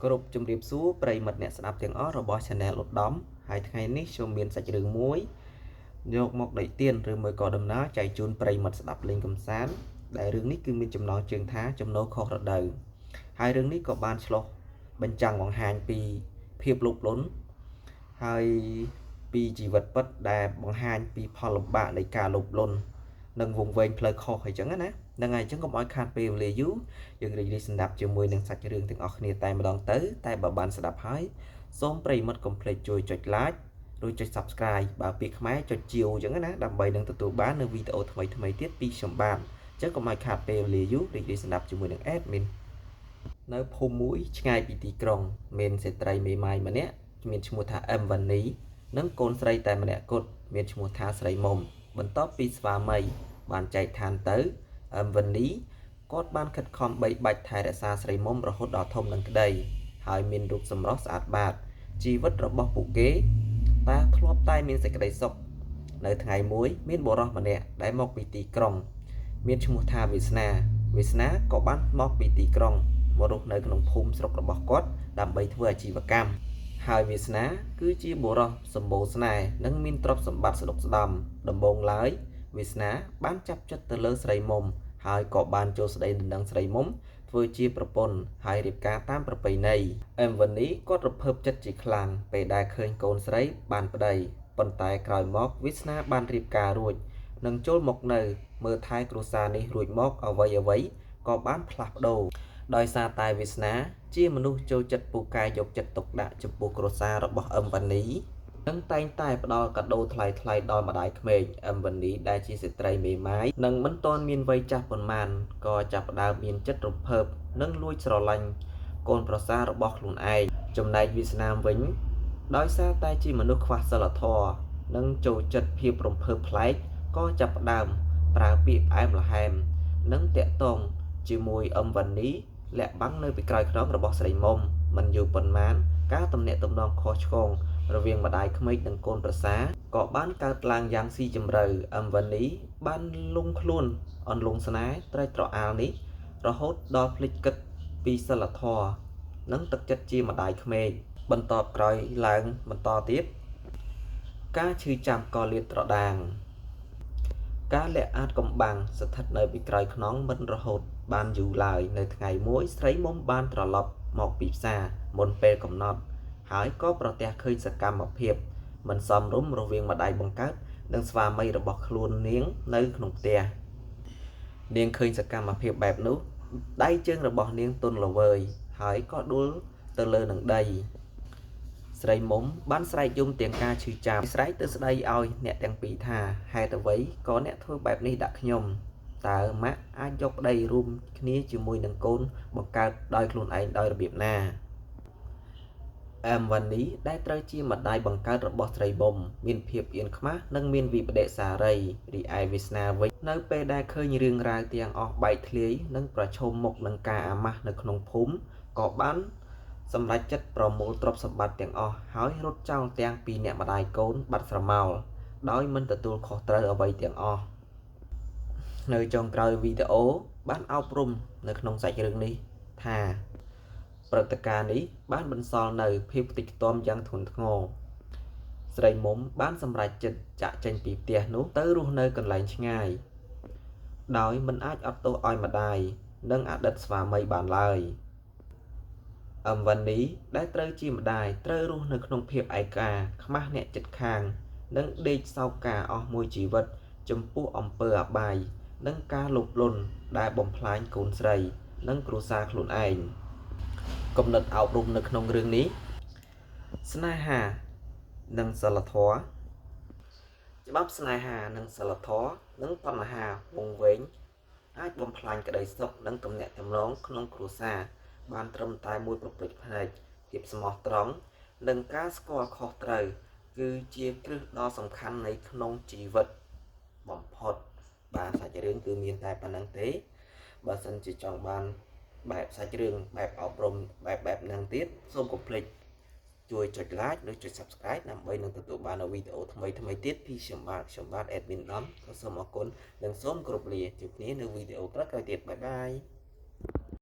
គោរពជំរាបសួរប្រិយមិត្តអ្នកស្ដាប់ទាំងអស់របស់ Channel ឧត្តមហើយថ្ងៃនេះខ្ញុំមានសាច់រឿងមួយយកមកដីទៀនឬមួយក៏ដំណើរចែកជូនប្រិយមិត្តស្ដាប់លេងកម្សាន្តដែលរឿងនេះគឺមានចំណងជើងថាចំណូលខុសរដូវហើយរឿងនេះក៏បានឆ្លុះបញ្ចាំងបង្ហាញពីភាពលោភលន់ហើយពីជីវិតពិតដែលបង្ហាញពីផលលំបាកនៃការលោភលន់និងវង្វេងផ្លូវខុសអីចឹងណាហ្នឹងហើយអញ្ចឹងកុំឲ្យខាតពេលវេលាយូរយើងរីករាយស្ដាប់ជាមួយនឹងសាច់រឿងទាំងអស់គ្នាតែម្ដងទៅតែបើបានស្ដាប់ហើយសូមប្រិយមិត្តកុំភ្លេចជួយចុច like ឬចុច Subscribe បើពាក្យខ្មែរចុចជាវអញ្ចឹងណាដើម្បីនឹងទទួលបាននូវវីដេអូថ្មីៗទៀតពីខ្ញុំបាទអញ្ចឹងកុំឲ្យខាតពេលវេលាយូររីករាយស្ដាប់ជាមួយនឹង admin នៅភូមិមួយឆ្ងាយពីទីក្រុងមានស្ត្រីមេម៉ាយម្នាក់មានឈ្មោះថាអឹមវ៉ានីនិងកូនស្រីតែម្នាក់គត់មានឈ្មោះថាស្រីមុំបន្ទាប់ពីស្វាមីបានចែកឋានទៅអឹមវ៉ានីគាត់បានខិតខំបីបាច់ថែរក្សាស្រីមុំរហូតដល់ធំនឹងក្តីហើយមានរូបសម្រស់ស្អាតបាតជីវិតរបស់ពួកគេតែធ្លាប់តែមានសេចក្តីសុខនៅថ្ងៃមួយមានបុរសម្នាក់ដែលមកពីទីក្រុងមានឈ្មោះថាវាសនាវាសនាក៏បានមកពីទីក្រុងមករស់នៅក្នុងភូមិស្រុករបស់គាត់ដើម្បីធ្វើអាជីវកម្មហើយវាសនាគឺជាបុរសសម្បូរស្នេហ៍និងមានទ្រព្យសម្បត្តិស្ដុកស្ដំដំបូងឡើយវាសនាបានចាប់ចិត្តទៅលើស្រីមុំហើយក៏បានចូលស្ដីដណ្ដឹងស្រីមុំធ្វើជាប្រពន្ធហើយរៀបការតាមប្រពៃណីអឹមវ៉ានីគាត់រភើបចិត្តជាខ្លាំងពេលដែលឃើញកូនស្រីបានប្តីប៉ុន្តែក្រោយមកវាសនាបានរៀបការរួចនិងចូលមកនៅមើលថែគ្រួសារនេះរួចមកអ្វីៗក៏បានផ្លាស់ប្ដូរដោយសារតែវាសនាជាមនុស្សចូលចិត្តពូកែយកចិត្តទុកដាក់ចំពោះគ្រួសាររបស់អឹមវ៉ានីនិងតែងតែផ្ដល់កាដូថ្លៃៗដល់ម្ដាយក្មេកអឹមវ៉ានីដែលជាស្ត្រីមេម៉ាយនិងមិនទាន់មានវ័យចាស់ប៉ុន្មានក៏ចាប់ផ្ដើមមានចិត្តរំភើបនិងលួចស្រឡាញ់កូនប្រសាររបស់ខ្លួនឯងចំណែកវាសនាវិញដោយសារតែជាមនុស្សខ្វះសីលធម៌និងចូលចិត្តភាពរំភើបប្លែកក៏ចាប់ផ្ដើមប្រើពាក្យផ្អែមល្ហែមនិងតាក់ទងជាមួយអឹមវ៉ានីលាក់បាំងនៅពីក្រោយខ្នងរបស់ស្រីមុំមិនយូរប៉ុន្មានការទំនាក់ទំនងខុសឆ្គងរវាងម្ដាយក្មេកនិងកូនប្រសាក៏បានកើតឡើងយ៉ាងស៊ីជម្រៅអឹមវ៉ានីបានលង់ខ្លួនអន្លង់ស្នេហ៍ត្រេកត្រអាលនេះរហូតដល់ភ្លេចគិតពីសីលធម៌និងទឹកចិត្តជាម្ដាយក្មេកបន្ទាប់ក្រោយឡើងបន្តទៀតការឈឺចាំក៏លាតត្រដាងការលាក់អាចកំបាំងស្ថិតនៅពីក្រោយខ្នងមិនរហូតបានយូរឡើយនៅថ្ងៃមួយស្រីមុំបានត្រឡប់មកពីផ្សារមុនពេលកំណត់ហើយក៏ប្រទះឃើញសកម្មភាពមិនសមរម្យរវាងម្ដាយបង្កើតនិងស្វាមីរបស់ខ្លួននាងនៅក្នុងផ្ទះនាងឃើញសកម្មភាពបែបនោះដៃជើងរបស់នាងទន់ល្វើយហើយក៏ដួលទៅលើនឹងដីស្រីមុំបានស្រែកយំទាំងការឈឺចាប់ស្រែកទៅស្ដីឲ្យអ្នកទាំងពីរថាហេតុអ្វីក៏អ្នកធ្វើបែបនេះដាក់ខ្ញុំតើម៉ាក់អាចយកប្តីរួមគ្នាជាមួយនឹងកូនបង្កើតដោយខ្លួនឯងដោយរបៀបណាអឹមវ៉ានីដែលត្រូវជាម្ដាយបង្កើតរបស់ស្រីមុំមានភាពអៀនខ្មាសនិងមានវិបដិសារីរីឯវាសនាវិញនៅពេលដែលឃើញរឿងរ៉ាវទាំងអស់បែកធ្លាយនិងប្រឈមមុខនឹងការអាម៉ាស់នៅក្នុងភូមិក៏បានសម្រេចចិត្តប្រមូលទ្រព្យសម្បត្តិទាំងអស់ហើយរត់ចោលទាំងពីរអ្នកម្ដាយកូនបាត់ស្រមោលដោយមិនទទួលខុសត្រូវអ្វីទាំងអស់នៅចុងក្រោយវីដេអូបានអប់រំនៅក្នុងសាច់រឿងនេះថាព្រឹត្តិការណ៍នេះបានបន្សល់នៅភាពខ្ទេចខ្ទាំយ៉ាងធ្ងន់ធ្ងរស្រីមុំបានសម្រេចចិត្តចាកចេញពីផ្ទះនោះទៅរស់នៅកន្លែងឆ្ងាយដោយមិនអាចអត់ទោសឲ្យម្ដាយនិងអតីតស្វាមីបានឡើយអឹមវ៉ានីដែលត្រូវជាម្ដាយត្រូវរស់នៅក្នុងភាពឯកាខ្មាស់អ្នកជិតខាងនិងដេកសោកការអស់មួយជីវិតចំពោះអំពើអបាយនិងការលោភលន់ដែលបំផ្លាញកូនស្រីនិងគ្រួសារខ្លួនឯងគំនិតអប់រំនៅក្នុងរឿងនេះស្នេហានិងសីលធម៌ច្បាប់ស្នេហានិងសីលធម៌និងបញ្ហាវង្វេងអាចបំផ្លាញក្តីសុខនិងទំនាក់ទំនងក្នុងគ្រួសារបានត្រឹមតែមួយប្រព្រឹត្តផ្នែកភាពស្មោះត្រង់និងការស្គាល់ខុសត្រូវគឺជាគ្រឹះដ៏សំខាន់នៃក្នុងជីវិតបំផុតបាទសាច់រឿងគឺមានតែប៉ុណ្្នឹងទេបើសិនជាចង់បានបែបសាច់រឿងបែបអប់រំបែបហ្នឹងទៀតសូមកុំភ្លេចជួយចុច like ឬចុច Subscribe ដើម្បីនឹងទទួលបាននូវវីដេអូថ្មីៗទៀតពីខ្ញុំបាទ Admin ដំក៏សូមអរគុណនិងសូមគោរពលាជួបគ្នានៅវីដេអូក្រោយៗទៀតបាយបាយ។